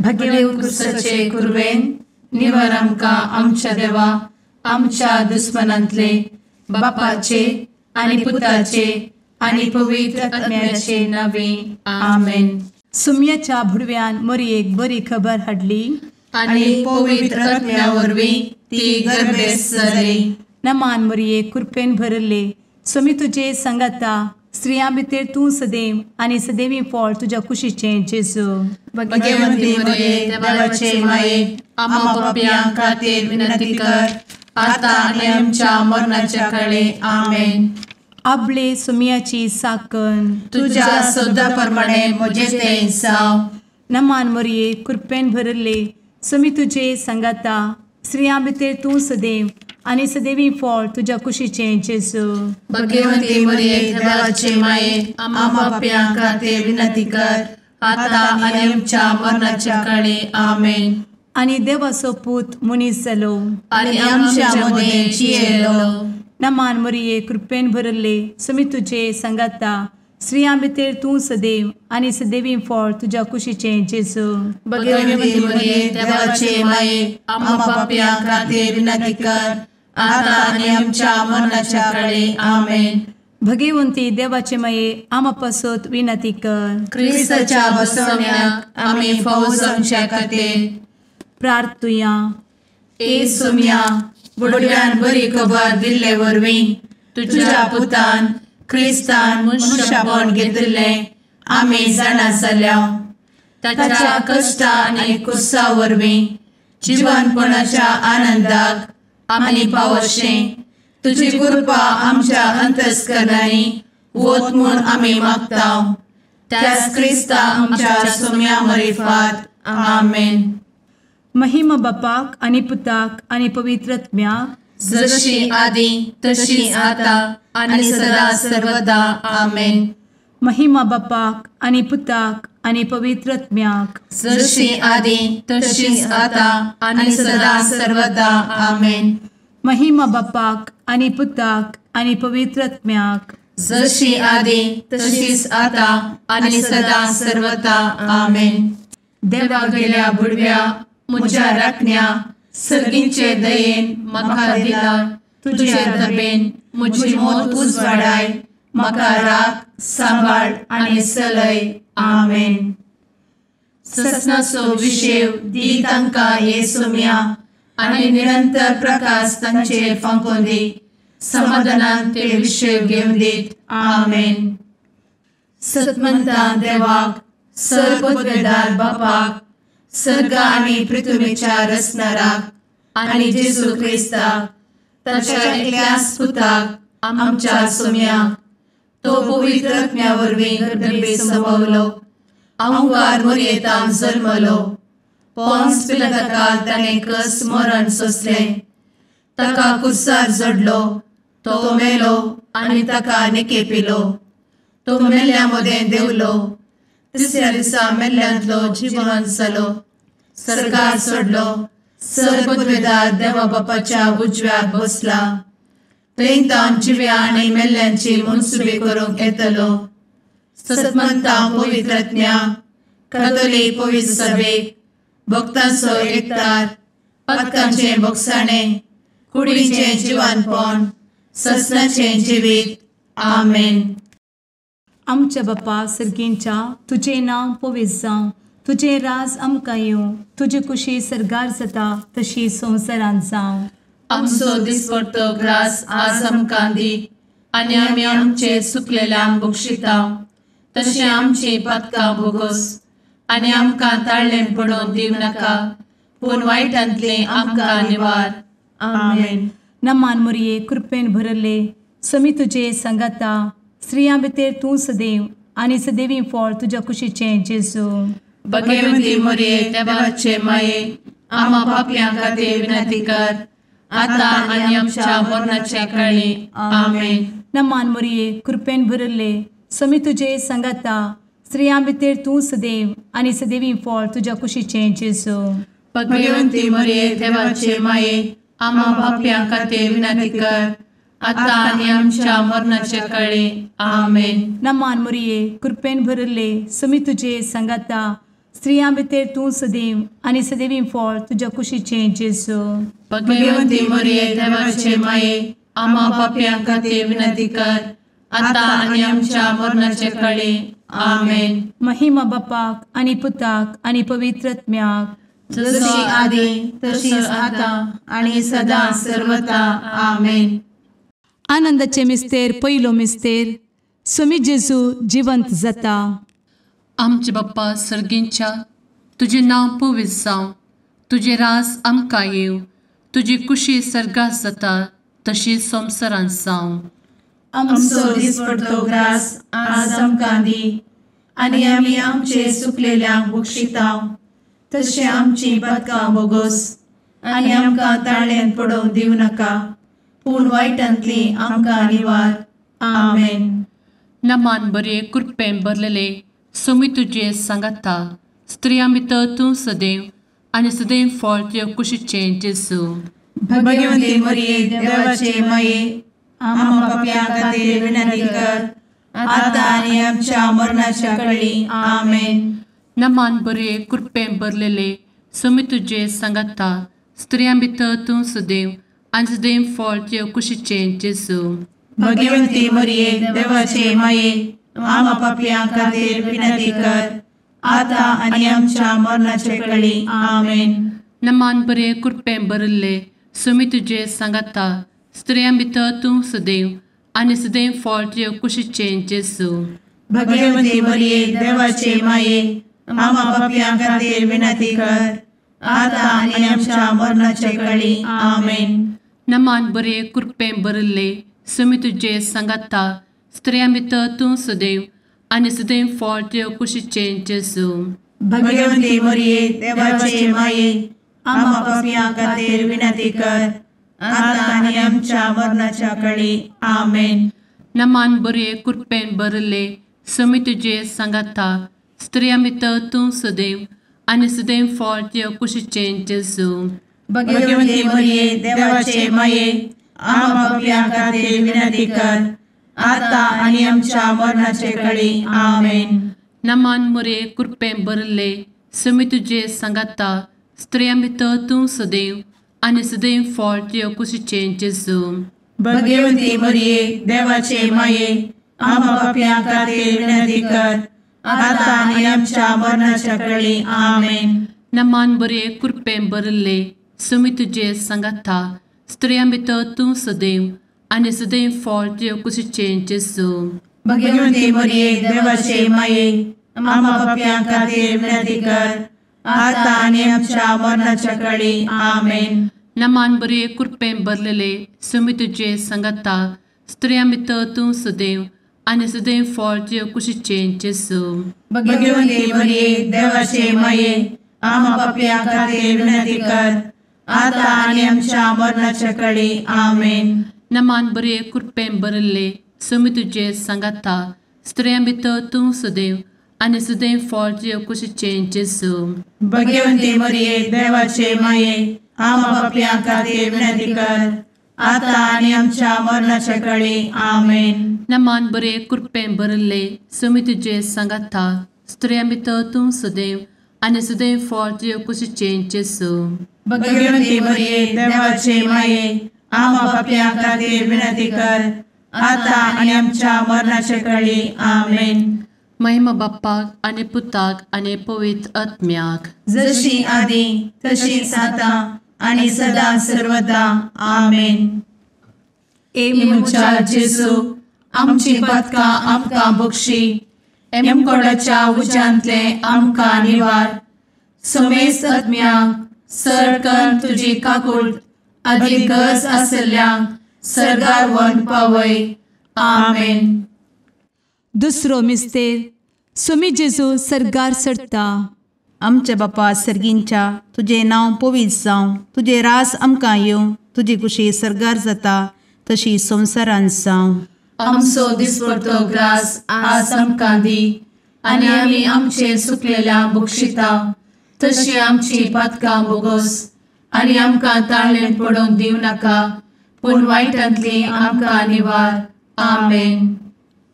भगेव कुरवेन निवर आमकां आमच्या देवा आमच्या दुस्मनांतले बापाचे आनी पुताचे आनी पवित्र आत्म्याचे नावे आमेन. सुम्याच्या भुडव्यान मोरयेक बरी खबर हाडली आनी पवित्र आत्म्या वरवीं ती गर्भेस्त जाली. नमान मोरये, कृपेन भरले, स्वामी तुजे संगाता, स्त्रियां भितर तूं सदैव आनी सदैवी फळ तुज्या कुशीचें जेजू. भगवंती मोरये, देवाचे माये, आम्हा पापयां खातीर विनंती कर आता आनी आमच्या मरणाच्या काळे. आमेन. आपले सुम्याची साकन तुज्या सदा प्रमाणे म्हजें तें जावं. नमान मोरये, कृपेन भरले, स्वामी तुजे संगाता, स्त्रियां भितर तूं सदैव आनी सदैवी फळ तुज्या कुशीचें जेजू. भगवंती मोरये, देवाचे माये, आम्हा पापयां खातीर विनंती कर आता आनी आमच्या मरणाच्या काळे. आमेन. आनी देवाचो पूत मनीस जालो आनी आमच्या मदें जियेलो. नमान मोरये, कृपेन भरले, स्वामी तुजे संगाता, स्त्रियां भितर तूं सदैव आनी सदैवी फळ तुज्या कुशीचें जेजू. भगवंती मोरये, देवाचे माये, आम्हा पापयां खातीर विनंती कर आता आनी आमच्या मरणाच्या काळे. आमेन. भगवंती देवाचे माये, आम्हा पासत विनंती कर. क्रिस्ताच्या बसवण्याक आमी फावो जावच्या खातीर प्रार्थुया. ए सुम्या, बुडव्यान बरी खबर दिल्ले वरवीं तुज्या पुतान क्रिस्तान मनशापण घेतिल्लें आमी जाणा जाल्या. ताच्या कश्टा आनी कुसा वरवीं जिवनपणाच्या आनंदाक आमी पावशें तुजी कृपा आमच्या अंतस्करणांनी वत म्हूण आमी मागता. त्याच क्रिस्ता आमच्या सुम्या मरिफात. आमेन. महिमा बापाक आनी पुताक आनी पवित्र आत्म्याक, जशी आदी तशी आता आनी सदा सर्वदा. आमेन. महिमा बापाक आनी पुताक आनी पवित्र आत्म्याक, जशी आदी तशी आता आनी सदा सर्वदा. आमेन. महिमा बापाक आनी पुताक आनी पवित्र आत्म्याक, जशी आदी तशीच आता आनी सदा सर्वदा. आमेन. देवा गेल्या बुडव्या म्हज्या राखण्या सर्गींचे दयेन म्हाका दिला तुजे दबेन म्हजी मोत उजवाडाय, म्हाका राख सांबाळ आनी चलय. आमेन. ससनाचो विशेव दी तांकां हे सुम्या आनी निरंतर प्रकाश तांचेर फांकोवन दी, समाधानान ते विशेव घेवन दीत. आमेन. सतमंता देवाक, सर्वपदवेदार बापाक, सर्ग आनी पृथ्वीच्या रचणाराक आनी जेजू क्रिस्ताक ताच्या एकल्याच पुताक आमच्या सुम्याक, तो पवित्र आत्म्या वरवीं गर्भे संभवलो, अहंकार मोरयेतान जल्मलो, पोन्स पिलाताकाल ताणें कस मरण सोंसलें, ताका कुर्सार जडलो, तो मेलो आनी ताका निकेपिलो, तो मेल्ल्या मदें देंवलो, तिसऱ्या दिसा मेल्ल्यांतलो जिवन जालो, सर्गार सोडलो, सर्वपदवेदार देवा बापाच्या उजव्याक बसला, थंय तावन जिव्या आनी मेल्ल्यांची मनसुबी करूंक येतलो. सतमंता पवित्र आत्म्या, कातोलीक पवित्र सभेक, भक्तांचो एकतार, पातकांचें भोगसाणें, कुडीचें जिवानपण, ससनाचें जिवीत. आमेन. आमच्या बापा सर्गींच्या, तुजें नांव पवित्र जावं, तुजें राज आमकां येवं, तुजी कुशी सर्गार जाता तशी संवसारांत जावं. आमचो दिसपडतो ग्रास आज आमकां दी आनी आमी आमचे सुकलेल्यांक बक्षिता तशें आमची पातकां भोगोस आनी आमकां ताळ्ळें पडोवन दिवं नाका, पूण वायटांतलें आमकां निवार. आमेन. नमान मोरये, कृपेन भरले, स्वामी तुजे संगाता, स्त्रियां भितर तूं सदैव आनी सदैवी फळ तुज्या कुशीचें जेजू. भगवंती मोरये, देवाचे माये, आम्हा पापयां खातीर विनंती कर आता आनी आमच्या मरणाच्या काळी. आमेन. नमान मोरये, कृपेन भरले, स्वामी तुजे संगाता, स्त्रियां भितर तूं सदैव आनी सदैवी फळ तुज्या कुशीचें जेजू. भगवंती मोरये, देवाचे माये, आम्हा पापयां खातीर विनंती कर आता आनी आमच्या मरणाच्या काळी. आमेन. नमान मोरये, कृपेन भरले, स्वामी तुजे संगाता, स्त्रियां भितर तूं सदैव आनी सदैवी फळ तुज्या कुशीचें जेजू. भगवंती मरिये देवाचे माये, आम्हा पापयां खातीर विनंती कर, आतां आनी आमच्या मरणाचे कळे. आमेन. महिमा बापाक आनी पुताक आनी पवित्र आत्म्याक, जशी आदी तशीच आतां आनी सदां सर्वता. आमेन. आनंदाचे मिस्तेर पयलो मिस्तेर, स्वामी जेजू जिवंत जाता. आमचे बाप्पा सर्गींच्या, तुजें नांव पवित्र जावं, तुजें राज आमकां येवं, तुजी कुशी सर्गात जाता तशी संवसारांत जावं. आमचो दिसपडतो ग्रास आज आमकां दी, आनी आमी आमचे सुकलेल्यांक बक्षिता तशें आमची पातकां बोगोस, आनी आमकां ताळ्यांत पडोवंक दिवं नाका, पूण वायटांतली आमकां निवार. आमेन. नमान बरे कृपेन भरलेले स्वामी तुजे सांगाता, स्त्रियां भितर तूं सदैव आनी सदैव फळ तुज्या कुशीचें जेजू. भगवंती मरिये देवाचे माये, आम्हा पापयां खातीर विनंती कर, आतां आनी आमच्या मरणाच्या कळी. आमेन. नमान बरे कृपेन भरलेले स्वामी तुजे सांगाता, स्त्रियां भितर तूं सदैव आनी सदैव फळ तुज्या कुशीचें जेजू. भगवंती मरिये देवाचे माये, आम्हा पापयां खातीर विनंती कर, आतां आनी आमच्या मरणाचे कळी. आमेन. नमान बरे कृपेन भरिल्ले स्वामी तुजे सांगाता, स्त्रियां भितर तूं सदैव आनी सदैव फळ तुज्या कुशीचें जेजू. भगवंती मरिये देवाचे माये, आम्हा पापयां खातीर विनंती कर, आतां आनी आमच्या मरणाचे कळी. आमेन. नमान बरे कृपेन भरिल्ले स्वामी तुजे सांगाता, स्त्रियां भितर तूं सदैव आनी सदैव फळ तुज्या कुशीचें जेजू. भगवंती मरिये देवाचे माये, आम्हा पापयां खातीर विनंती कर, आतां आनी आमच्या मरणाच्या कळी. आमेन. नमान बरे कृपेन भरिल्ले स्वामी तुजे सांगाता, स्त्रियां भितर तूं सदैव आनी सदैव फळ तुज्या कुशीचें जेजू. भगवंती मरिये देवाचे माये, आम्हा पापयां खातीर विनंती कर, आतां आनी आमच्या मरणाचे कळी. आमेन. नमान मरिये कृपेन भरिल्ले स्वामी तुजे सांगाता, स्त्रियां भितर तूं सदैव आनी सदैव फळ तुज्या कुशीचें जेजू. भगवंती मरिये देवाचे माये, आम्हा पापयां खातीर विनंती कर, आतां आनी आमच्या मरणाच्या कळी. आमेन. नमान बरे कृपेन भरिल्ले स्वामी तुजे सांगाता, स्त्रियां भितर तूं सदैव आनी सदैव फळ तुज्या कुशीचें जेजू. भगवंती मरिये देवाचे माये, आम्हा पापयां खातीर विनंती कर, आतां आनी आमच्या मरणाच्या कळी. आमेन. नमान बरे कृपेन भरलेले स्वामी तुजे सांगाता, स्त्रियां भितर तूं सदैव आनी सदैव फळ तुज्या कुशीचें जेजू. भगवंती मरिये देवाचे माये, आम्हा पापयां खातीर विनंती कर, आतां आनी आमच्या मरणाच्या कळी. आमेन. नमान बरे कृपेन भरिल्ले स्वामी तुजे सांगाता, स्त्रियां भितर तूं सदैव आनी सदैव फळ तुज्या कुशीचें जेजू. भगवंती मरिये देवाचे माये, आम्हा पापयां खातीर विनंती कर, आतां आनी आमच्या मरणाच्या कळी. आमेन. नमान बरे कृपेन भरिल्ले स्वामी तुजे सांगाता, स्त्रियां भितर तूं सदैव आनी सदैव फळ तुज्या कुशीचें जेजू. भगवंती मरिये देवाचे माये, आम्हा पापयां खातीर विनंती कर, आतां आनी आमच्या मरणाच्या कळी. आमेन. महिमा बाप्पाक आनी पुताक आनी पवित्र आत्म्याक, जशी आदी तशीच आतां आनी सदां सर्वदा. आमेन. ए म्हज्या जेजू, आमची पातकां आमकां बक्षी, एमकोडाच्या उज्यांतले आमकां निवार, समेस्त आत्म्यांक सरकन तुजी काकूट आदी गरज आशिल्ल्यांक सर्गार व्हरून पावय. आमेन. दुसरो मिस्तेर, स्वामी जेजू सर्गार चडटा. आमच्या बापा सर्गींच्या, तुजें नांव पवित्र जावं, तुजें राज आमकां येवं, तुजी कुशी सर्गार जाता तशी संवसारांत जावं. आमचो दिसपडतो ग्रास आज आमकां दी, आनी आमी आमचे सुकलेल्या बक्षिता तशी आमची पातकां बोगोस, आनी आमकां ताळ्ळेंत पडोवंक दिवं नाका, पूण वायटांतली आमकां निवार. आमेन.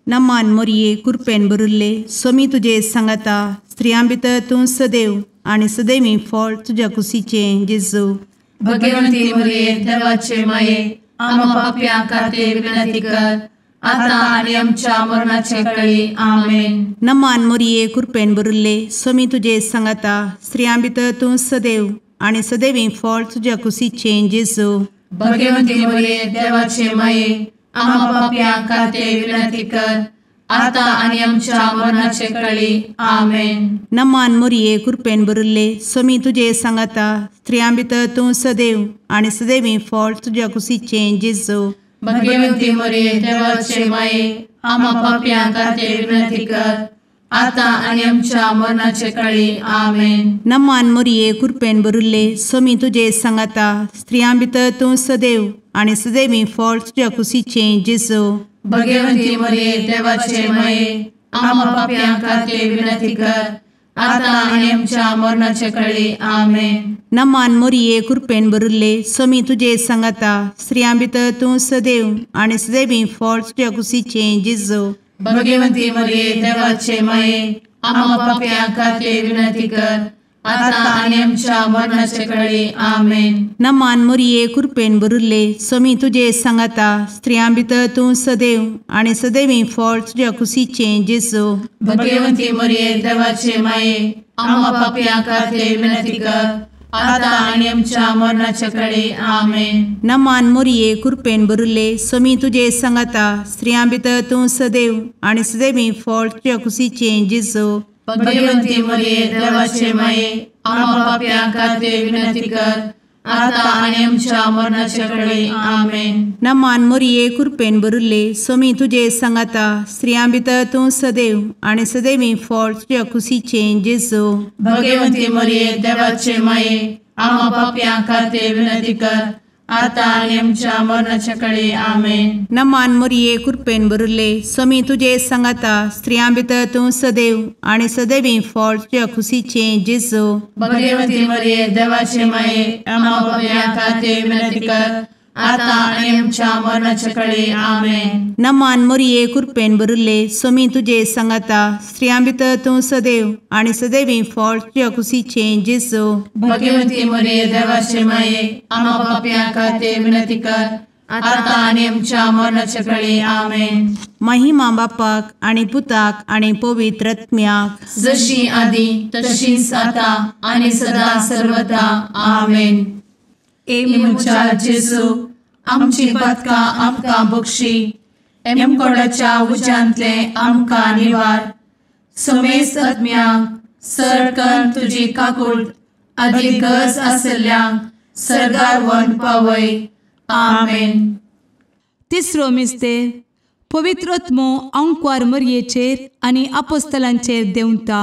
नमान मोरये कृपेन भरिल्ले स्वामी तुजे सांगाता, स्त्रियां भितर तूं सदैव आनी सदैवी फळ तुज्या कुशीचें जेजू। भगवंती मरिये देवाचे माये आम्हा पाप्यां खातीर विनंती कर आता आनी आमच्या मरणाचे वेळी। आमेन। नमान मरिये कृपेन भरिल्ले स्वामी तुजे सांगाता स्त्रियां भितर तूं सदैव आनी सदैवी फळ तुज्या कुशीचें जेजू। भगवंती मरिये देवाचे माये आम्हा पाप्यां खातीर विनंती कर आता आनी आमच्या मरणाचे वेळी। आमेन। नमान मरिये कृपेन भरिल्ले स्वामी तुजे सांगाता स्त्रियां भितर तूं सदैव आनी सदैवी फळ तुज्या कुशीचें जेजू। भगवंती मरिये देवाचे माये आम्हा पाप्यां खातीर विनंती कर आता आनी आमच्या मरणाचे वेळी। आमेन। नमान मरिये कृपेन भरिल्ले स्वामी तुजे सांगाता स्त्रियां भितर तूं सदैव आनी सदैवी फळ तुज्या कुशीचें जेजू। भगवंती मरिये देवाचे माये आम्हा पाप्यां खातीर विनंती कर आता आनी आमच्या मरणाचे वेळी। आमेन। नमान मरिये कृपेन भरिल्ले स्वामी तुजे सांगाता स्त्रियां भितर तूं सदैव आनी सदैवी फळ तुज्या कुशीचें जेजू। भगवंती मरिये देवाचे माये आम्हा पाप्यां खातीर विनंती कर आता आनी आमच्या मरणाचे वेळी। आमेन। नमान मरिये कृपेन भरिल्ले स्वामी तुजे सांगाता स्त्रियां भितर तूं सदैव आनी सदैवी फळ तुज्या कुशीचें जेजू। भगवंती मरिये देवाचे माये आम्हा पाप्यां खातीर विनंती कर आता आनी आमच्या मरणाचे वेळी। आमेन। नमान मरिये कृपेन भरिल्ले स्वामी तुजे सांगाता स्त्रियां भितर तूं सदैव आनी सदैवी फळ तुज्या कुशीचें जेजू। भगवंती मरिये देवाचे माये आम्हा पाप्यां खातीर विनंती कर आता आनी आमच्या मरणाचे वेळी। आमेन। नमान मरिये कृपेन भरिल्ले स्वामी तुजे सांगाता स्त्रियां भितर तूं सदैव आनी सदैवी फळ तुज्या कुशीचें जेजू। भगवंती मरिये देवाचे माये आम्हा पाप्यां खातीर विनंती कर आता आनी आमच्या मरणाचे वेळी। आमेन। नमान मरिये कृपेन भरिल्ले स्वामी तुजे सांगाता स्त्रियां भितर तूं सदैव आनी सदैवी फळ तुज्या कुशीचें जेजू। भगवंती मरिये देवाचे माये आम्हा पाप्यां खातीर विनंती कर आता आनी आमच्या मरणाचे वेळी। आमेन। नमान मरिये कृपेन भरिल्ले स्वामी तुजे सांगाता स्त्रियां भितर तूं सदैव आनी सदैवी फळ तुज्या कुशीचें जेजू। भगवंती मरिये देवाचे माये आम्हा पाप्यां खातीर विनंती कर आता आनी आमच्या मरणाचे वेळी। आमेन। महिमा बापाक आनी पुताक आनी पवित्र आत्म्याक जशी आदी तशीच आता आनी सदा सर्वदा। आमेन। ए म्हज्या जेजू आमची पातकां आमकां बक्षी एमकोडाच्या उज्यांतले आमकां निवार समेस्त आत्म्यांक सरकन तुजी काकूट आदी गरज आशिल्ल्यांक सर्गार व्हरून पावय। आमेन। तिसरो मिस्तेर पवित्र आत्मो आंकवार मरयेचेर आनी आपोस्तलांचेर देंवता।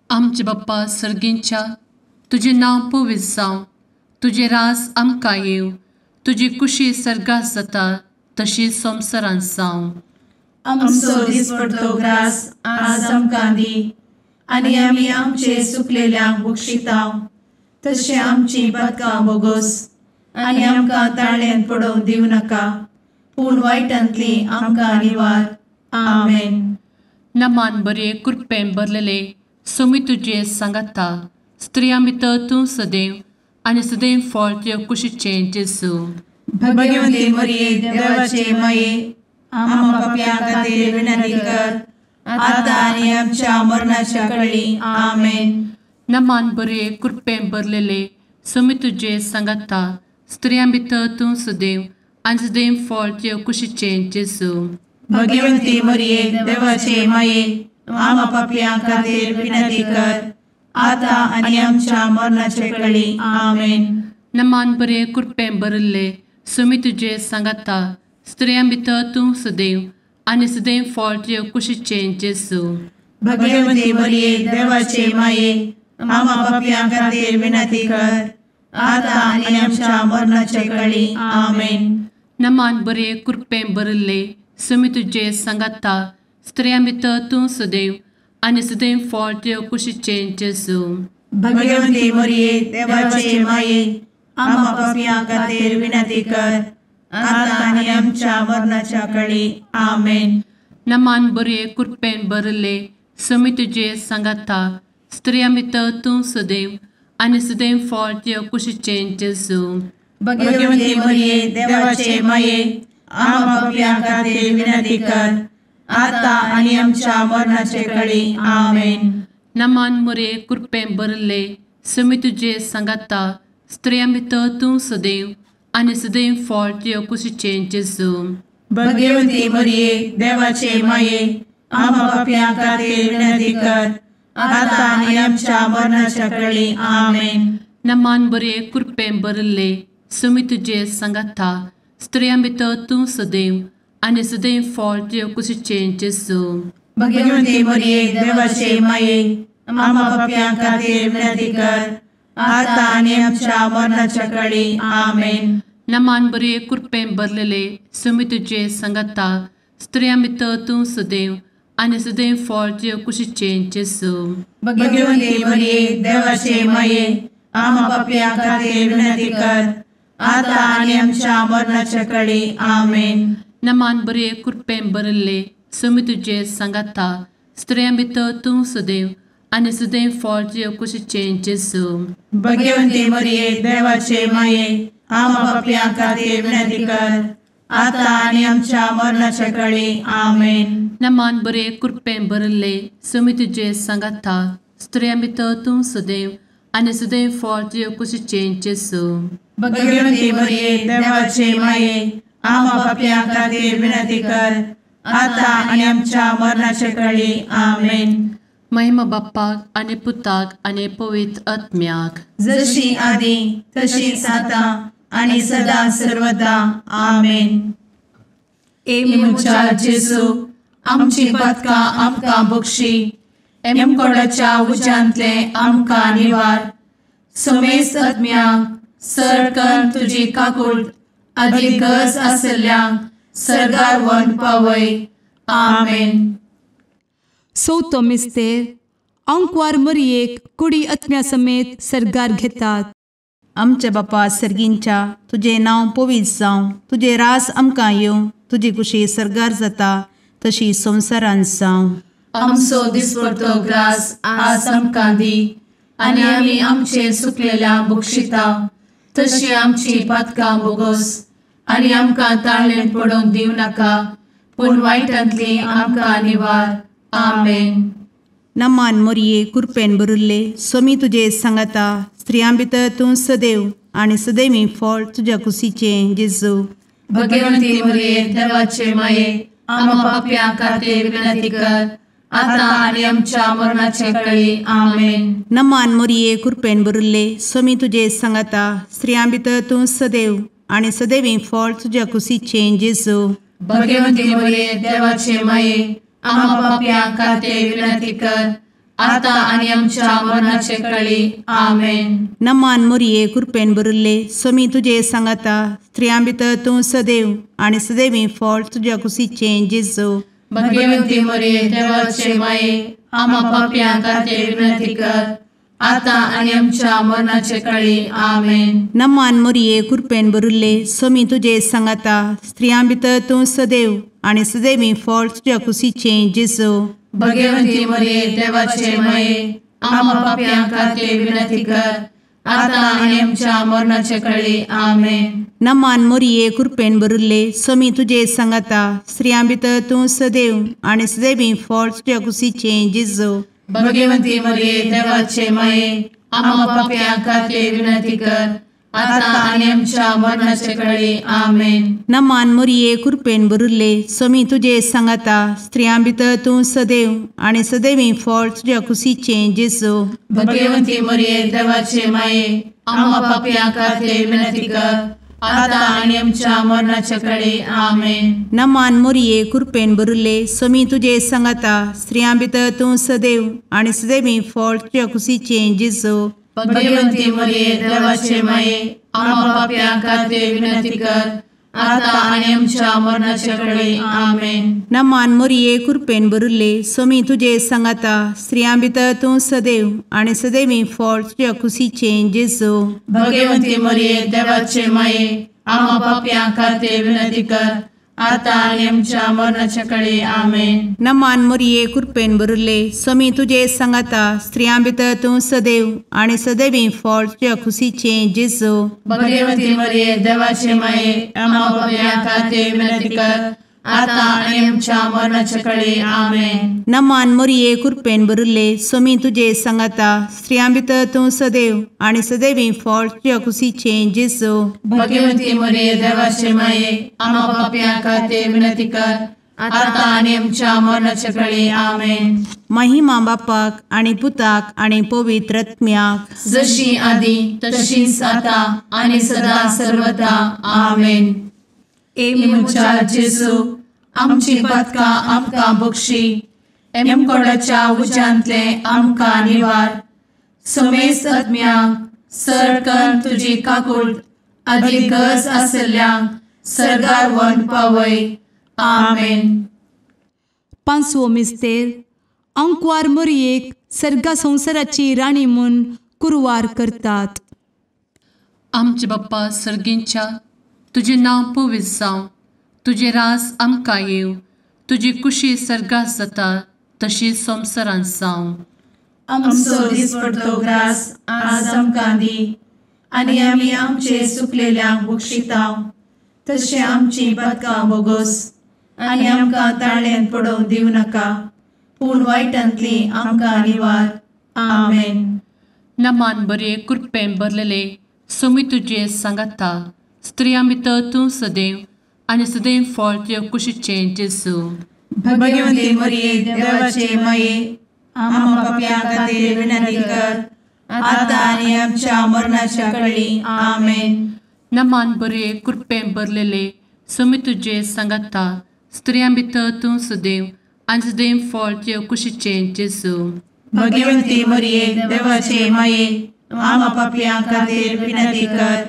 आमचे बाप्पा सर्गींच्या तुजें नांव पवित्र जावं, तुजें राज आमकां येवं, तुजी कुशी सर्गात जाता तशी संवसारांत जावं। आमचो दिसपडतो ग्रास आज आमकां दी आनी आमी आमचे सुकलेल्यांक बक्षितांव तशें आमची पातकां बोगोस आनी आमकां ताळ्यान पडोवंक दिवं नाका पूण वायटांतली आमकां निवार। आमेन। नमान बरे कृपेन भरलेले स्वामी तुजे सांगाता स्त्रियां भितर तूं सदैव आनी सदैव फळ तुज्या कुशीचें जेजू। भगवंती मरिये देवाचे माये आम्हा पाप्यां खातीर विनंती कर आता आनी आमच्या मरणाच्या वेळी। आमेन। नमान बरे कृपेन भरलेले स्वामी तुजे सांगाता स्त्रियां भितर तूं सदैव आनी सदैव फळ तुज्या कुशीचें जेजू। भगवंती मरिये देवाचे माये आम्हा पाप्यां खातीर विनंती कर आता आनी आमच्या मरणाचे वेळी। आमेन। नमान बरे कृपेन भरिल्ले स्वामी तुजे सांगाता स्त्रियां भितर तूं सदैव आनी सदैव फळ तुज्या कुशीचें जेजू। भगवंती मरिये देवाचे माये आम्हा पाप्यां खातीर विनंती कर आता आनी आमच्या मरणाचे वेळी। आमेन। नमान बरे कृपेन भरिल्ले स्वामी तुजे सांगाता स्त्रियां भितर तूं सदैव आनी सदैव फळ तुज्या कुशीचें जेजू। भगवंती मरिये देवाचे माये आम्हा पाप्यां खातीर विनंती कर आता आनी आमच्या मरणाच्या वेळी। आमेन। नमान बरे कृपेन भरिल्ले समी तुजे सांगाता स्त्रियां भितर तूं सदैव आनी सदैव फळ तुज्या कुशीचें जेजू. भगवती मरिये देवाचे माये आम्हा पाप्यां खातीर विनंती कर आता आनी आमच्या मरणाचे कळी. आमेन. नमान मोरये कृपेन भरिल्ले समी तुजे सांगाता स्त्रियां भितर तूं सदैव आनी सदैव फळ तुज्या कुशीचें जेजू. भगवती मरिये देवाचे माये आम्हा पाप्यां खातीर विनंती कर आता आनी आमच्या मरणाच्या कळी. आमेन. नमान बरे कृपेन भरिल्ले समी तुजे सांगाता स्त्रियां भितर तूं सदैव आनी सदैव फळ तुज्या कुशीचें जेजू. भगवती मरिये देवाचे माये आम्हा पाप्यां खातीर विनंती कर आता आनी आमच्या मरणाच्या कळी. आमेन. नमान बरे कृपेन भरिल्ले समी तुजे सांगाता स्त्रियां भितर तूं सदैव आनी सदैव फळ तुज्या कुशीचें जेजू. भगवती मरिये देवाचे माये आम्हा पाप्यां खातीर विनंती कर आता आनी आमच्या मरणाच्या कळी. आमेन. नमान बरे कृपेन भरिल्ले समी तुजे सांगाता स्त्रियां भितर तूं सदैव आनी सदैव फळ तुज्या कुशीचें जेजू. भगवती मरिये देवाचे माये आम्हा पाप्यां खातीर विनंती कर आता आनी आमच्या मरणाच्या कळी. आमेन. नमान बरे कृपेन भरिल्ले समी तुजे सांगाता स्त्रियां भितर तूं सदैव आनी सदैव फळ तुज्या कुशीचें जेजू. भगवती मरिये देवाचे माये आम्हा पाप्यां खातीर विनंती कर आता आनी आमच्या मरणाच्या कळी. आमेन. महिमा बाप्पाक आनी पुताक आनी पवित्र आत्म्याक, जशी आदी तशीच आता आनी सदा सर्वदा. आमेन. ए म्हज्या जेजू आमची पातकां आमकां बक्षी, एमकोडाच्या उज्यांतले आमकां निवार, समेस्त आत्म्यांक सरकन तुजी काकूट आदी गरज आसल्ल्यांक सर्गार व्हरून पावय. आमेन. चवथो मिस्तेर आंकवार मरियेक कुडी आत्म्या समेत सर्गार घेतात. आमच्या बापा सर्गींच्या तुजें नांव पवित्र जावं, तुजें राज आमकां येवं, तुजी कुशी सर्गार जाता तशी संवसारांत जावं. आमचो दिसपडतो ग्रास आज आमकां दी आनी आमी आमचे सुकलेल्या बक्षिता तशी आमची पातकां बोगोस आनी आमकां ताळेन पडोवंक दिवं नाका पूण वायटांतली आमकां निवार. आमेन. नमान मोरये कृपेन भरिल्ले स्वामी तुजे सांगाता स्त्रियां भितर तूं सदैव आनी सदैवी फळ तुज्या कुशीचें जेजू. भगवंती मोरये देवाचे माये आम्हा पाप्यां खातीर विनंती कर आता आनी आमच्या मरणाचे कळी. आमेन. नमान मोरये कृपेन भरिल्ले स्वामी तुजे सांगाता स्त्रियां भितर तूं सदैव आनी सदैवी फळ तुज्या कुशीचें जेजू. भगवंती मोरये देवाचे माये आम्हा पाप्यां खातीर विनंती कर आता आनी आमच्या मरणाचे कळी. आमेन. नमान मोरये कृपेन भरिल्ले स्वामी तुजे सांगाता स्त्रियां भितर तूं सदैव आनी सदैवी फळ तुज्या कुशीचें जेजू. भगवंती मोरये देवाचे माये आम्हा पाप्यां खातीर विनंती कर आता आनी आमच्या मरणाचे कळी. आमेन. नमान मोरये कृपेन भरिल्ले स्वामी तुजे सांगाता स्त्रियां भितर तूं सदैव आनी सदैवी फळ तुज्या कुशीचें जेजू. भगवंती मोरये देवाचे माये आम्हा पाप्यां खातीर विनंती कर आता आनी आमच्या मरणाचे कळी. आमेन. नमान मोरये कृपेन भरिल्ले स्वामी तुजे सांगाता स्त्रियां भितर तूं सदैव आनी सदैवी फळ तुज्या कुशीचें जेजू. भगवंती मोरये देवाचे माये आम्हा पाप्यां खातीर विनंती कर आता आनी आमच्या मरणाचे कळी. आमेन. नमान मोरये कृपेन भरिल्ले स्वामी तुजे सांगाता स्त्रियां भितर तूं सदैव आनी सदैवी फळ तुज्या कुशीचें जेजू. भगवंती मोरये देवाचे माये आम्हा पाप्यां खातीर विनंती कर आता आनी आमच्या मरणाचे कळी. आमेन. नमान मोरये कृपेन भरिल्ले स्वामी तुजे सांगाता स्त्रियां भितर तूं सदैव आनी सदैवी फळ तुज्या कुशीचें जेजू. भगवंती मोरये देवाचे माये आम्हा पाप्यां खातीर विनंती कर आता आनी आमच्या मरणाचे कळी. आमेन. नमान मोरये कृपेन भरिल्ले स्वामी तुजे सांगाता स्त्रियां भितर तूं सदैव आनी सदैवी फळ तुज्या कुशीचें जेजू. भगवंती मोरये देवाचे माये आम्हा पाप्यां खातीर विनंती कर आतां आनी आमच्या मरणाच्या कळे. आमेन. नमान मोरये कृपेन भरिल्ले, स्वामी तुजे सांगाता, स्त्रियां भितर तूं सदैव आनी सदैवी फळ तुज्या खुशीचें जेजू. भगवती मरिये देवाचे माये, आम्हा पाप्यां खातीर विनंती कर, आतां आनी आमच्या मरणाच्या कळे. आमेन. नमान मोरये कृपेन भरिल्ले, स्वामी तुजे सांगाता, स्त्रियां भितर तूं सदैव आनी सदैवी फळ तुज्या खुशीचें जेजू. भगवती मरिये देवाचे माये, आम्हा पाप्यां खातीर विनंती कर, आतां आनी आमच्या मरणाच्या कळे. आमेन. महिमा बापाक आनी पुताक आनी पवित्र आत्म्याक, जशी आदी तशीच आतां आनी सदा सर्वदा. आमेन. ए म्हज्या जेजू, आमची पातकां आमकां बक्षी, एमकोडाच्या उज्यांतले आमकां निवार, समेस्त आत्म्यांक सरकन तुजी काकूट आदी गरज आशिल्ल्यांक सर्गार व्हरून पावय. आमेन. पांचवो मिस्तेर. आंकवार मोरयेक सर्गा संवसाराची राणी म्हूण कुरवार करतात. आमचे बाप्पा सर्गींच्या, तुजें नांव पवित्र जावं, तुजें राज आमकां येवं, तुजी कुशी सर्गात जाता तशी संवसारांत जावं. आमचो दिसपडतो ग्रास आज आमकां दी, आनी आमी आमचे सुकलेल्यांक बक्षितांव, तशें आमची पातकां बोगोस, आनी आमकां ताळ्यांत पडोवंक दिवं नाका, पूण वायटांतली आमकां निवार. आमेन. नमान बरे कृपेन भरलेले, स्वामी तुजे सांगाता, स्त्रियां भितर तूं सदैव आनी सदैव फळ तुज्या कुशीचें जेजू. भगवती मरिये देवाचे माये, आम्हा पाप्यां खातीर विनंती कर, आतां आनी आमच्या मरणाच्या कळी. आमेन. नमान बरे कृपेन भरलेले, स्वामी तुजे सांगाता, स्त्रियां भितर तूं सदैव आनी सदैव फळ तुज्या कुशीचें जेजू. भगवती मरिये देवाचे माये, आम्हा पाप्यां खातीर विनंती कर,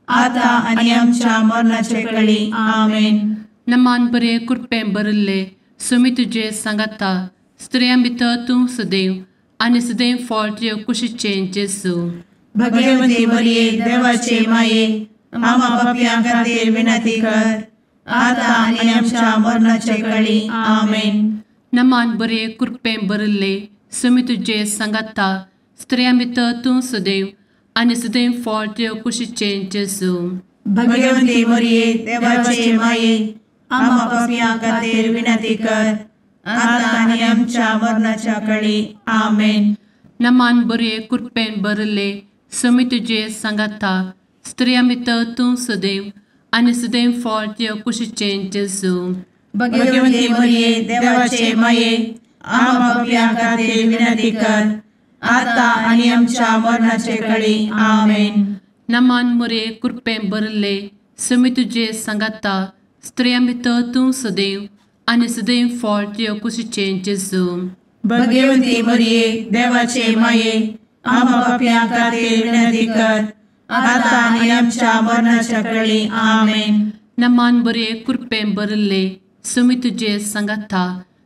आतां आनी आमच्या मरणाच्या कळी. आमेन. नमान बरे कृपेन भरिल्ले, स्वामी तुजे सांगाता, स्त्रियां भितर तूं सदैव आनी सदैव फळ तुज्या कुशीचें जेजू. भगवती मरिये देवाचे माये, आम्हा पाप्यां खातीर विनंती कर, आतां आनी आमच्या मरणाच्या कळी. आमेन. नमान बरे कृपेन भरिल्ले, स्वामी तुजे सांगाता, स्त्रियां भितर तूं सदैव आनी सदैव फळ तुज्या कुशीचें जेजू. भगवती मरिये देवाचे माये, आम्हा पाप्यां खातीर विनंती कर, आतां आनी आमच्या मरणाच्या कळी. आमेन. नमान बरे कृपेन भरिल्ले, स्वामी तुजे सांगाता, स्त्रियां भितर तूं सदैव आनी सदैव फळ तुज्या कुशीचें जेजू. भगवती मरिये देवाचे माये, आम्हा पाप्यां खातीर विनंती कर, आतां आनी आमच्या मरणाचे कळी. आमेन. नमान मरिये कृपेन भरिल्ले, स्वामी तुजे सांगाता, स्त्रियां भितर तूं सदैव आनी सदैव फळ तुज्या कुशीचें जेजू. भगवती मरिये देवाचे माये, आम्हा पाप्यां खातीर विनंती कर, आतां आनी आमच्या मरणाच्या कळी. आमेन. नमान बरे कृपेन भरिल्ले, स्वामी तुजे सांगाता,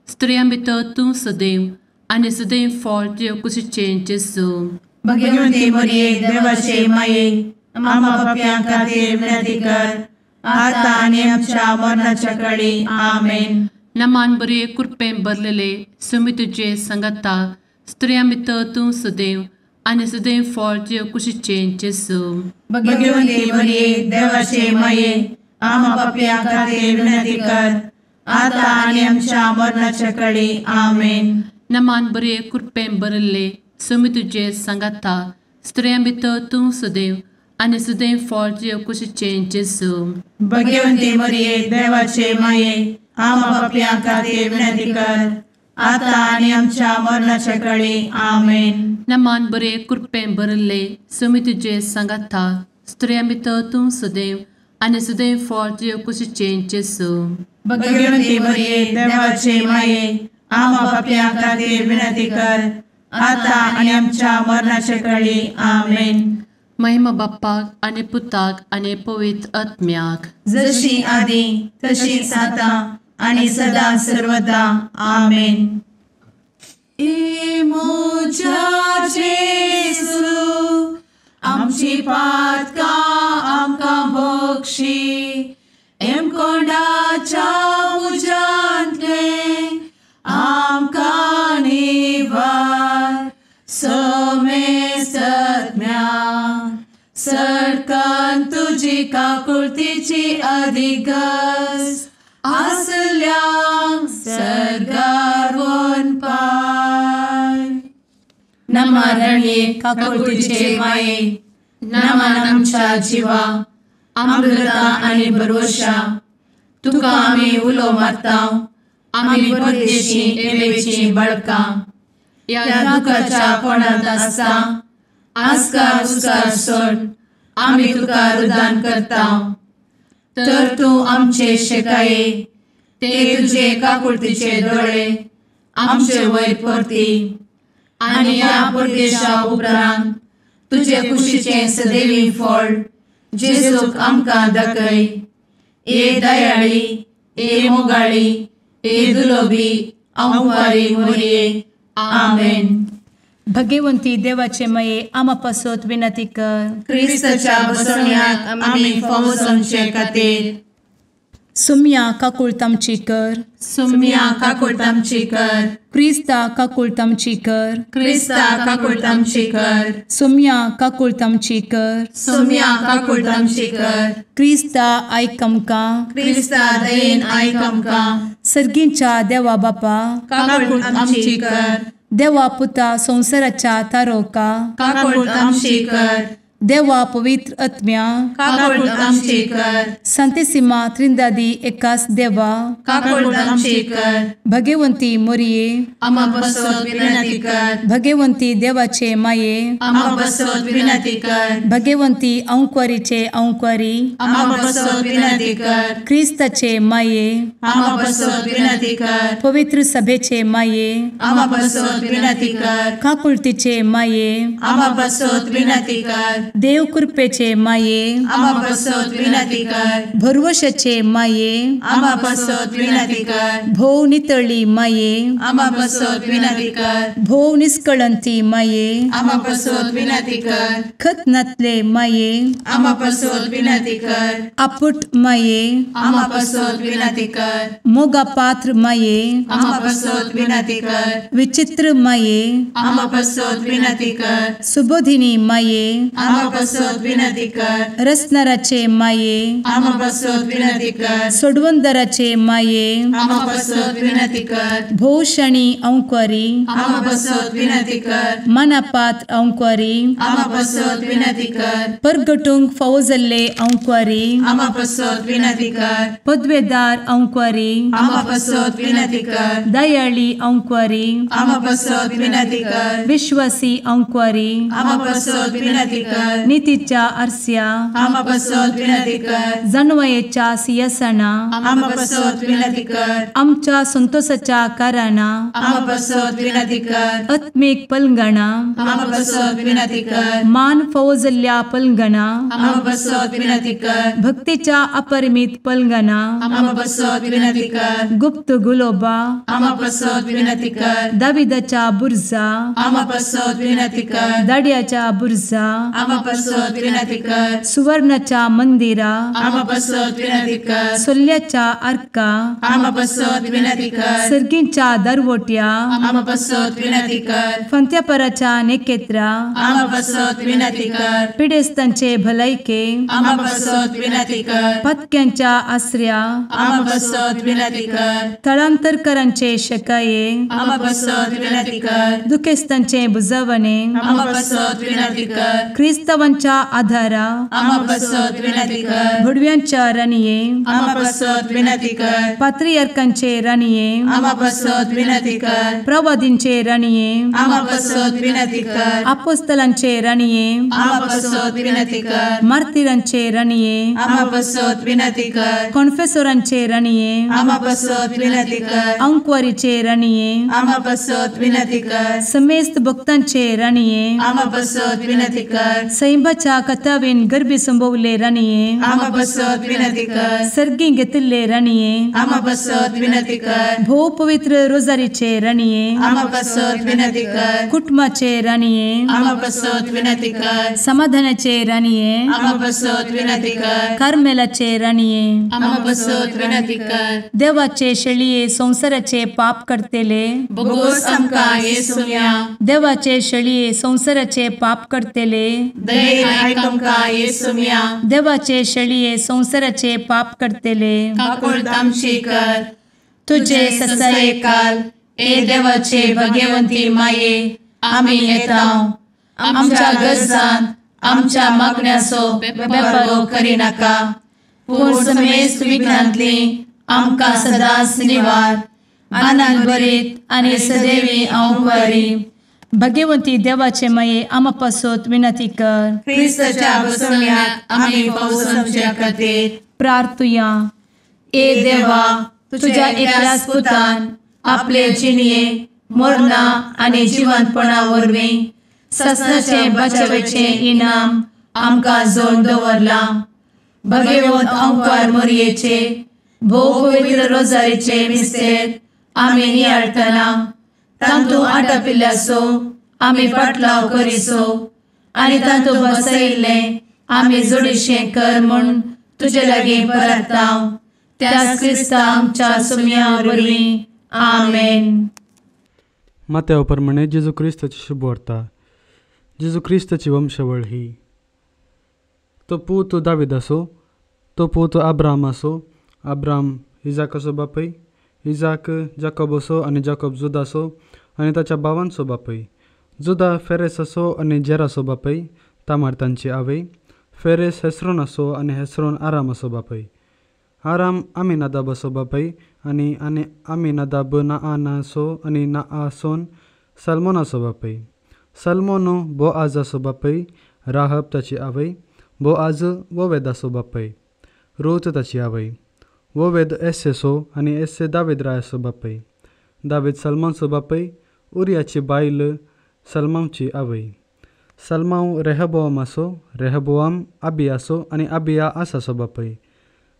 स्त्रियां भितर तूं सदैव आनी सदैव फळ तुज्या कुशीचें जेजू. भगवती मरिये देवाचे माये, आम्हा पाप्यां खातीर विनंती कर, आतां आनी आमच्या मरणाच्या कळी. आमेन. नमान बरे कृपेन भरलेले, स्वामी तुजे सांगाता, स्त्रियां भितर तूं सदैव आनी सदैव फळ तुज्या कुशीचें जेजू. भगवती मरिये देवाचे माये, आम्हा पाप्यां खातीर विनंती कर, आतां आनी आमच्या मरणाच्या कळी. आमेन. नमान बरे कृपेन भरिल्ले, स्वामी तुजे सांगाता, स्त्रियां भितर तूं सदैव आनी सदैव फळ तुज्या कुशीचें जेजू. भगवती मरिये देवाचे माये, आम्हा पाप्यां खातीर विनंती कर, आतां आनी आमच्या मरणाच्या कळी. आमेन. नमान बरे कृपेन भरिल्ले, स्वामी तुजे सांगाता, स्त्रियां भितर तूं सदैव आनी सदैव फळ तुज्या कुशीचें जेजू. भगवती मरिये देवाचे माये, आम्हा पाप्यां खातीर विनंती कर, आतां आनी आमच्या मरणाच्या कळी. आमेन. महिमा बाप्पाक आनी पुताक आनी पवित्र आत्म्याक, जशी आदी तशीच आतां आनी सदा सर्वदा. आमेन. ए म्हज्या जेजू, आमची पातकां आमकां बक्षी, एमकोंडाच्या तुजी काकुळतीची अधिगस आसल्यांक सर्गार वनपाय. नमा रणये काकुळतीचे माये, नमन आमच्या जिवा, अमृता आनी भरवशा, तुका आमी उलो मारता, आमी परदेशी एवेची बळकां, ह्या दुखाच्या कोणांत आसता आस्कार उस्कार सोड आमी तुका रुदान करता. तर तूं आमचे शेकाये ते तुजे काकुळतीचे दोळे आमचे वयर परती आनी ह्या परदेशा उपरांत तुजे कुशीचें सदैवी फळ जेजूक आमकां दाखय. ए दयाळी, ए मोगाळी, ए दुलोबी अंवारी मोरये. आमेन. भगवंती देवाचे मये आमा पासत विनंती कर. क्रिस्ताच्या बसवण्याक आमी फावो जावचे खातीर. सुम्या काकुळत आमची कर. सुम्या काकुळत आमची कर. क्रिस्ता काकुळत आमची कर. क्रिस्ता काकुळत आमची कर. सुम्या काकुळत आमची कर. सुम्या काकुळत आमची कर. क्रिस्ता आयक आमकां. क्रिस्ता दयेन आयक आमकां. सर्गींच्या देवा बापा काकुळत आमची कर. देवा पुता संवसाराच्या तारोका काकुळत आमची कर. देवा पवित्र आत्म्या काकुळत आमची कर. संतेसिमा त्रिंदादी एकास देवा काकुळत आमची कर. भगवंती मोरये आमा पासत विनंती कर. भगवंती देवाचे माये आमा पासत विनंती कर. भगवंती अंकुरीचे अंकुरी आमा पासत विनंती कर. क्रिस्ताचे माये आमा पासत विनंती कर. पवित्र सभेचे माये आमा पासत विनंती कर. काकुळतीचे माये आमा पासत विनंती कर. देव कृपेचे माये आमा पासत विनंती कर. भरवशाचे माये आमा पासत विनंती कर. भोव नितळी माये आमा पासत विनंती कर. भोव निष्कळंती माये आमा पासत विनंती कर. खत नातले माये आमा पासत विनंती कर. आपुट माये आमा पासत विनंती कर. मोगा पात्र माये आमा पासत विनंती कर. विचित्र माये आमा पासत विनंती कर. सुबोधिनी माये आमा पासत विनंती कर. रसनाराचे माये आमा पासत विनंती कर. सोडवंदराचे माये आमा पासत विनंती कर. भोवशणी अंकुरी आमा पासत विनंती कर. मनापात्र अंकुरी आमा पासत विनंती कर. परगटूंक फावो जाल्ले अंकुरी आमा पासत विनंती कर. पदवेदार अंकुरी आमा पासत विनंती कर. दयाळी अंकुरी आमा पासत विनंती कर. विश्वासी अंकुरी आमा पासत विनंती कर. नितीच्या आरस्या आमा पासत विनंती कर. जानवयेच्या सिंहासना आमा पासत विनंती कर. आमच्या संतोषाच्या कारणा आमा पासत विनंती कर. आत्मीक पलंगणा आमा पासत विनंती कर. मान फावो जाल्ल्या पलंगणा आमा पासत विनंती कर. भक्तीच्या अपरिमित पलंगणा आमा पासत विनंती कर. गुप्त गुलोबा आमा पासत विनंती कर. दाविदाच्या बुर्जा आमा पासत विनंती कर. दाड्याच्या बुर्जा आमा पासत विनंती कर. सुवर्णाच्या मंदिरा आमा पासत विनंती कर. सोल्ल्याच्या आर्का आमा पासत विनंती कर. सर्गींच्या दरवट्या आमा पासत विनंती कर. फंत्यापराच्या नेकेत्रा आमा पासत विनंती कर. पिडेस्तांचे भलायके आमा पासत विनंती कर. पत्क्यांच्या आसऱ्या आमा पासत विनंती कर. थळांतरकरांचे शकाये आमा पासत विनंती कर. दुखेस्तांचे बुजवणे आमा पासत विनंती कर. क्रिस्तावांच्या आधारा आमा पासत विनंती कर. भुडव्यांच्या राणये आमा पासत विनंती कर. पात्रियार्कांचे राणये आमा पासत विनंती कर. प्रवादींचे राणये आमा पासत विनंती कर. आपोस्तलांचे राणये आमा पासत विनंती कर. मार्तिरांचे राणये आमा पासत विनंती कर. कॉन्फेसोरांचे राणये आमा पासत विनंती कर. अंकुवारीचे राणये आमा पासत विनंती कर. समेस्त भक्तांचे राणये आमा पासत विनंती कर. सैंबाच्या कथावेन गर्भी संभवले राणये आमा पासत विनंती कर. सर्गी घेतिल्ले राणये आमा पासत विनंती कर. भोव पवित्र रोजारीचे राणये आमा पासत विनंती कर. कुटुंबाचे राणये आमा पासत विनंती कर. समाधानाचे राणये आमा पासत विनंती कर. कार्मेलाचे राणये आमा पासत विनंती कर. देवाचे शेळये संवसाराचे पाप करतेले बोगोस आमकां येसुम्या देवाचे शेळये संवसाराचे पाप करतेले दयेन आयक आमकां येसुम्या. देवाचे शेळये संवसाराचे पाप करतले काकुळट आमची कर. तुजे ससायेकाल ए देवाचे भगवंती माये आमी येता आमच्या गरजान आमच्या मागण्याचो बेपर्वो करिनाका पूण समेस्त विघ्नांतली आमकां सदांच निवार. आनंद भरीत आनी सदैवी अंवकारी. भगवंती देवाचे माये आमा पासत विनंती कर. क्रिस्ताच्या बसवण्याक आमी पावसाच्या खातीर प्रार्थुया. ए देवा तुझ्या एकल्याच पुतान आपले जिणये मरणा आनी जिवंतपणा वरवीं ससनाचे बचावेचे इनाम आमकां जोड दवरलां. भगवंत अंकार मोरयेचे भोव पवित्र रोजारीचे मिस्तेर आमी नियाळटना तांतू आटापिल्ल्याचो आमी पाटलाव करिसो आनी तांतू बसयिल्लें आमी जोडीशें कर म्हूण तुजे लागीं परता त्याच क्रिस्ता आमच्या सुम्या वरवीं. आमेन. मात्या प्रमाणे जेजू क्रिस्ताची शुभवार्ता. जेजू क्रिस्ताची वंशावळ ही. तो पूत दावीद आसो, तो पूत आब्राम आसो, आब्राम इजाकाचो बापूय, इजाक जाकोब आसो आनी जाकोब जुदा आसो आनी ताच्या भावांचो बापूय. जुदा फेरेस आसो आनी जेराचो बापूय, तामार तांची आवय. फेरेस हेस्रोन आसो आनी हेस्रोन आराम आसो बापूय. आराम आमिनादाब आसो बापूय आनी आनी आमिनादाब नाआनासो आनी नाआसोन सलमोनाचो बापूय. सलमोन बोआजाचो बापूय, राहब ताची आवय. बोआज वोवेदाचो बापूय, रूत ताची आवय. वोवेद एस्सेसो आनी एस्से दावीद रायाचो बापूय. दावीद सलमानचो बापूय, उरियाची बायल सलमावची आवय. सलमाव रेहबोआम आसो, रेहबोआम आबियासो आनी आबिया आसाचो बापूय.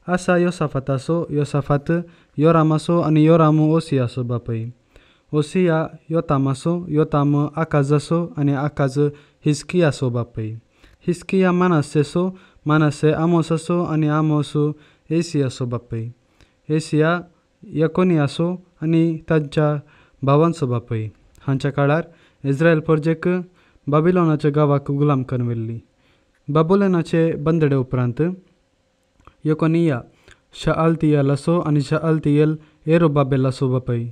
आसा योसाफाताचो, योसाफात योरामाचो आनी योराम ओसियाचो बापूय. ओसिया योतामाचो, योताम आकाजाचो आनी आकाज हिस्कियाचो बापूय. हिस्किया मानसेसो, मानसे आमोसाचो आनी आमोस एसियाचो बापूय. एसिया यकोनियाचो आनी तांच्या भावांचो बापूय. हांच्या काळार इस्रायल परजेक बाबिलोनाच्या गांवाक गुलाम करून व्हेल्ली. बाबुलोनाचे बंदडे उपरांत यकोनिया शआलतियलाचो आनी शआलतियल एरोबाबेलाचो बापूय.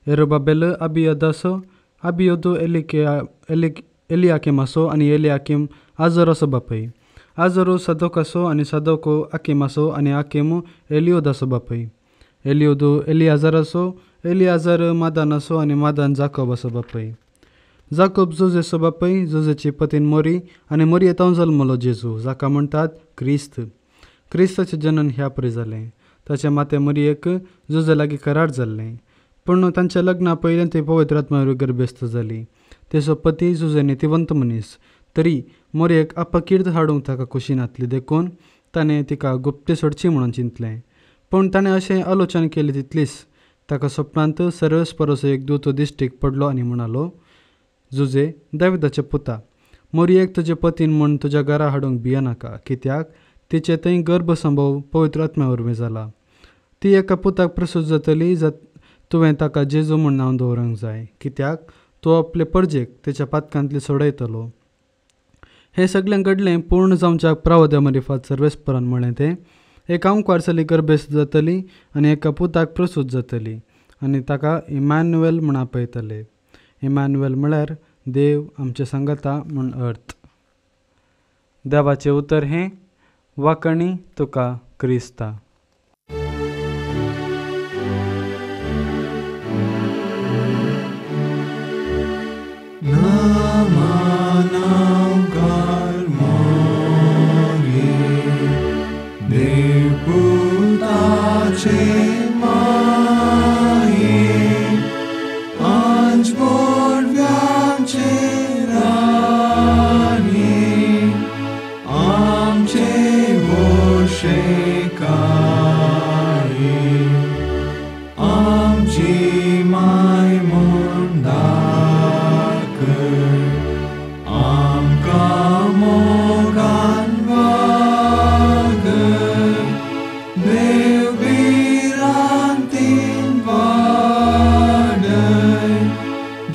एरोबाबेल अबियोदाचो, अबियोद एलियाकिमाचो आनी एलियाकीम आजोराचो बापूय. आजोरो सदोकाचो आनी सदोको आकिमाचो आनी आकिम एलियोदाचो बापूय. एलियोद एलियाजराचो, एलियाजर मादानाचो आनी मादान जाकोबाचो बापूय. जाकोब जोजेचो बापूय, जोजेची पतीन मोरी आनी मोरयेंत जल्मलो जेजू जाका म्हणटात क्रिस्त. क्रिस्ताचें जनन ह्या परी जालें. ताचे माते मोरयेक जोजे लागीं करार जाल्लें, पूण तांच्या लग्ना पयलीं ती पवित्र आत्मा गर्भेस्त जाली. तेचो पती जुजे नितिवंत मनीस तरी मोरयेक अपकीर्त हाडूंक ताका खोशी नासली देखून ताणें तिका गुप्ते सोडची म्हणून चिंतलें. पूण ताणें अशें आलोचन केलें तितलीच ताका सपनांत सर्वेस्पराचो एक दूत दिश्टीक पडलो आनी म्हणालो, जुजे दाविदाचे पुता, मोरयेक तुजे पतीन म्हूण तुज्या घरा हाडूंक भियेनाका, कित्याक तिचे थंय गर्भसंभव पवित्र आत्म्या वरवीं जाला. ती एका पुताक प्रसूत जातली, तुवें ताका जेजू म्हूण नांव दवरूंक जाय, कित्याक तो आपले परजेक तेच्या पातकांतली सोडयतलो. हें सगळें घडलें पूर्ण जावच्याक प्रावद्या मरिफात सर्वेस्परान म्हळें तें एक आंकवार चली गर्भेस्त जातली आनी एका पुताक प्रसूत जातली आनी ताका इमानुएल म्हूण आपयतले. इमानुएल म्हळ्यार देव आमचे सांगाता म्हूण अर्थ. देवाचें उतर हें वाकणी तुका क्रिस्ता.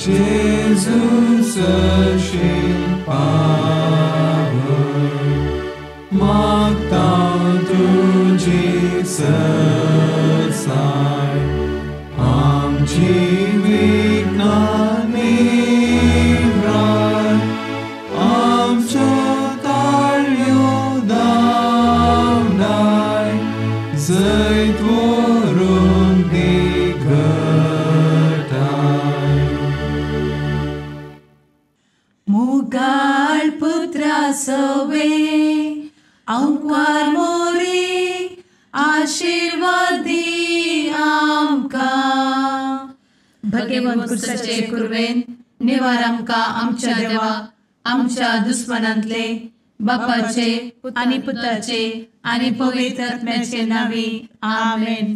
Jesus, she power. सरसाय आमची विघ्नां निव्राय आमच्यो ताळयो धांवडाय जैत व्हरून दी घटाय. मुगाळ पुत्रा सवे आंकवार मोरी आशीर्वाद दी आमकां. भगवंत कुर्साचे कुर्वेन निवार आमकां आमच्या देवा आमच्या दुस्मनांतले बापाचे आनी पुताचे आनी पवित्र आत्म्याचे नांवी आमेन.